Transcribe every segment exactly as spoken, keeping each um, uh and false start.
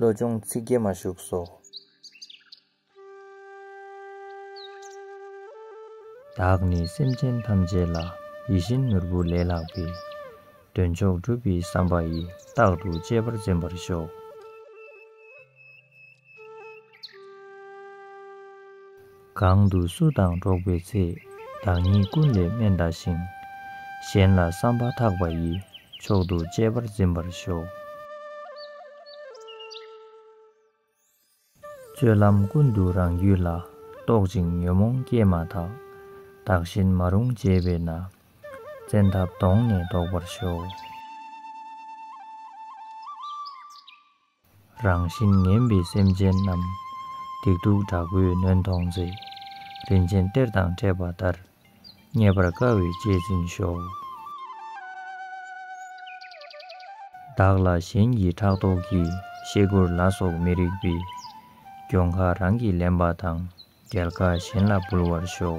བློ་སྦྱོང་ཚིག་བརྒྱད་མ་བཞུགས་སོ། བདག་ནི་སེམས་ཅན་ཐམས་ཅད་ལ་ཡིད་བཞིན་ནོར་བུ་ལས་ལྷག་པའི། དོན་མཆོག་སྒྲུབ་པའི་བསམ་པ་ཡིས་རྟག་ཏུ་གཅེས་པར་འཛིན་པར་ཤོག། གང་དུ་སུ་དང་འགྲོགས་པའི་ཚེ། བདག་ཉིད་ཀུན་ལས་དམན་ལྟ་ཞིང་། གཞན་ལ་བསམ་པ་ཐག་པ་ཡིས། མཆོག་ཏུ་གཅེས་པར་འཛིན་པར་ཤོག། སྤྱོད་ལམ་ཀུན་ཏུ་རང་རྒྱུད་ལ། རྟོག་ཅིང་ཉོན་མོངས་སྐྱེས་མ་ཐག། བདག་གཞན་མ་རུངས་བྱེད་པས་ན། བཙན་ཐབས་གདོང་ནས་བཟློག་པར་ཤོག། རང་བཞིན་ངན་པའི་སེམས་ཅན་རྣམས། སྡིག་སྡུག་དྲག་པོས་ནོན་མཐོང་ཚེ། རིན་ཆེན་གཏེར་དང་འཕྲད་པ་ལྟར། རྙེད་པར་དཀའ་བས་གཅེས་འཛིན་ཤོག། བདག་ལ་གཞན་གྱི་ཕྲག་དོག་གིས། ཤེལ་སྒོར་ལ་སོགས་མི་རིགས་པའི། གྱོང་ཁ་རང་གིས་ལེན་པ་དང་། རྒྱལ་ཁ་གཞན་ལ་འབུལ་བར་ཤོག།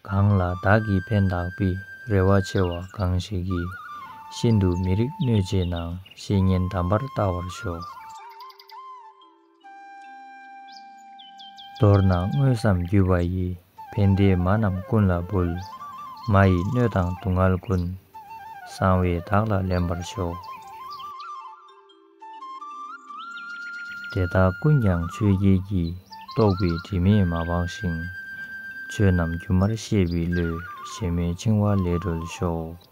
གང་ལ་བདག་གིས་ཕན་བཏགས་པའི། རེ་བ་ཆེ་བ་གང་ཞིག་གིས། ཤིན་ཏུ་མི་རིགས་གནོད་བྱེད་ན། བཤེས་གཉེན་དམ་པར་བལྟ་བར་ཤོག། མདོར་ན་དངོས་སམ་བརྒྱུད་པ་ཡིས། ཕན་བདེའི་མ་རྣམས་ཀུན་ལ་འབུལ། མ་ཡི་གནོད་དང་སྡུག་བསྔལ་ཀུན། གསང་བས་བདག་ལ་ལེན་པར་ཤོག། དེ་དག་ཀུན་ཀྱང་ཆོས་བརྒྱད་ཀྱིས། རྟོག་པའི་དྲི་མས་མ་སྦགས་ཤིང་། ཆོས་རྣམས་སྒྱུ་མར་ཤེས་པའི་བློས། གཞན་མའི་འཆིང་བ་ལས་སྒྲོལ་ཤོག།